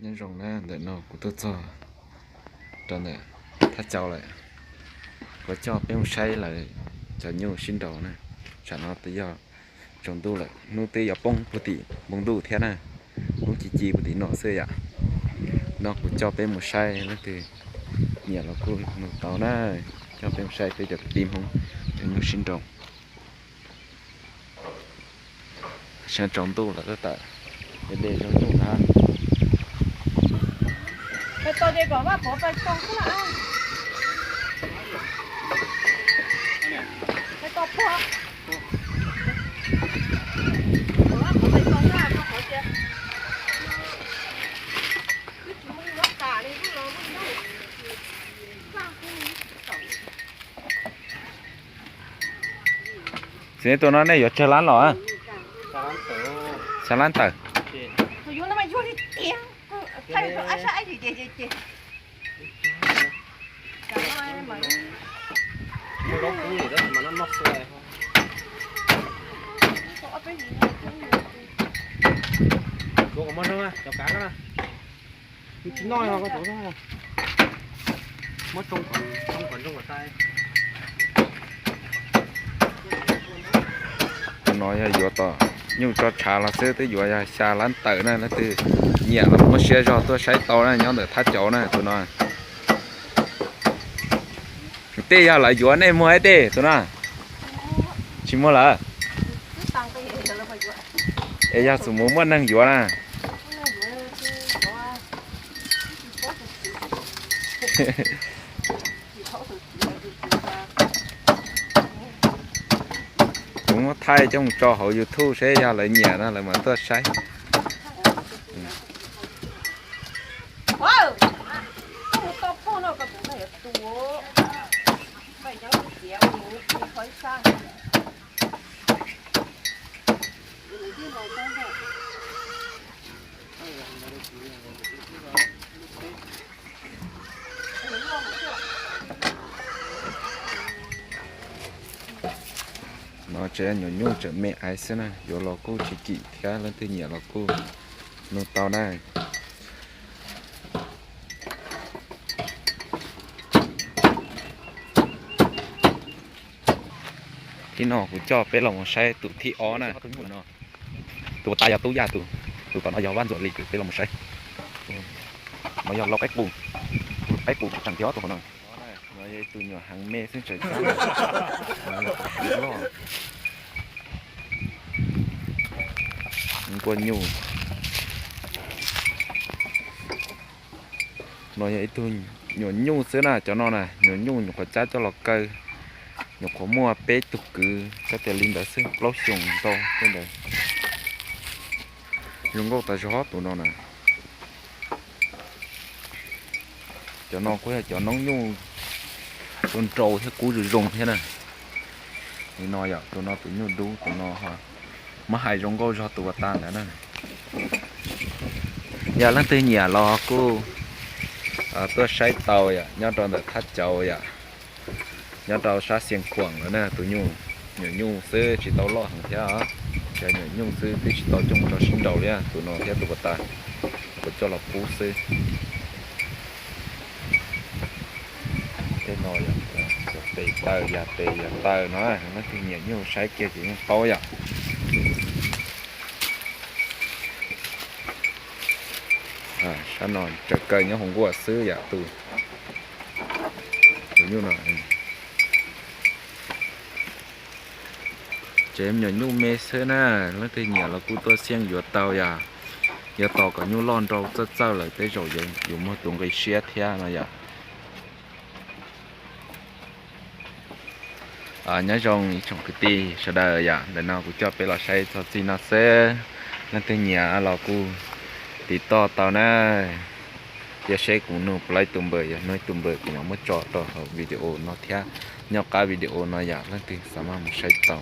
Nyob zoo na, ntawm no kuv tuaj txog rau ntawm thaj chaw lawm, kuv coj peb mus saib lawv cov nyuj sib nraus na. Tsam no twb yog tsaus ntuj lawm, hnub twb yuav poob puag tim npoo ntuj thiab na, hnub ci ci puag tim no xwb yom. No kuv coj peb mus saib leej twg nyiam los kuj nug tau na, coj peb mus saib peb cov kwv tij Hmoob cov nyuj sib nraus. Sab tsaus ntuj lawm tab tom de de zaub nyuj na. Txiv, tus no nej yuav tsawg lab los? Xya lab tawm. Tus no yog yuav tom nyuj tso tshav los xwb, twb yuav yog xya lab tawm na, leej twg nyiam los muab siab zog tuaj saib tau na, nyob ntawm thaj chaw na tus no. Tej yog lawv yuav nej muag ib teg tus no. Tsis muag lawm. Es yog txus mus muaj neeg yuav na. Kuv muab thaij coj mus tso hauv YouTube seb yog lawv nyiam no lawv mam tuaj saib. No tsev nyuam nyuj tseem me aiv xwb na, yuav los kuj tsis kim thiab, leej twg nyiam los kuj nug tau na. Thib no kuv coj peb los mus saib tus thib ob na. Tus tas yog Tub Yaj tus, tus tom no yog Vaj Ntxuam Lis, peb los mus saib. No yog lau qaib qus, qaib qus tseem thiab tus no. No yog ib tug nyuam heev me xwb tseem cab. Nkuaj nyuj. No yog ib tug nyuam nyuj xwb na, cov no na nyuam nyuj nyuam qhuav cab coj los kaw, nyuam qhuav muaj peb tug kwv cov tias li ntawd xwb, plaub xyoos ntau tej ntawd. Zoo nkauj tas zog tus no na. Cov no kuj yog cov noob nyuj tus nraus thiab kub zoo zoo thiab na. Li no yom, tus no tus nyuj dub, tus no muab hais zoo nkauj zog tus uas tas ntawd na. Yog leej twg nyiam los kuj tuaj saib tau yom, nyob rau ntawm thaj chaw yom, nyob rau sab Xiav Khuam lawm na. Tus nyuj, nyuam nyuj xwb tsis tau loj heev thiab, cov nyuam nyuj xwb twb tsis tau coj mus rau sib nraus li, tus no thiab tus uas tas, kuv coj los pub xwb. Tej no yog tes taw, yas tes yas taw no, leej twg nyiam nyuj saib kiag ces yeej paub yom. Sab no tseem kaw nyob hauv nkuaj xwb yom tus, tus nyuj no. Tsev me nyuam nyuj me xwb na, leej twg nyiam los kuj tuaj xyeej yuav tau yom. Yuav tos kom nyuj loj nrau txawj txawj lawm tej zaum yuav muaj tus nqi siab thiab no yom. Nyob zoo ib tsoom kwv tij sawv daws yom, ntawm no kuv coj peb los saib txog txij no xwb. Leej twg nyiam los kuj tiv toj tau na. Cia seb kuv nug puas laib tus npawb, yog nug ib tus npawb kuv mam muab tso rau hauv video no thiab. Nyob qab video no yom, leej twg xav maj mus saib tau.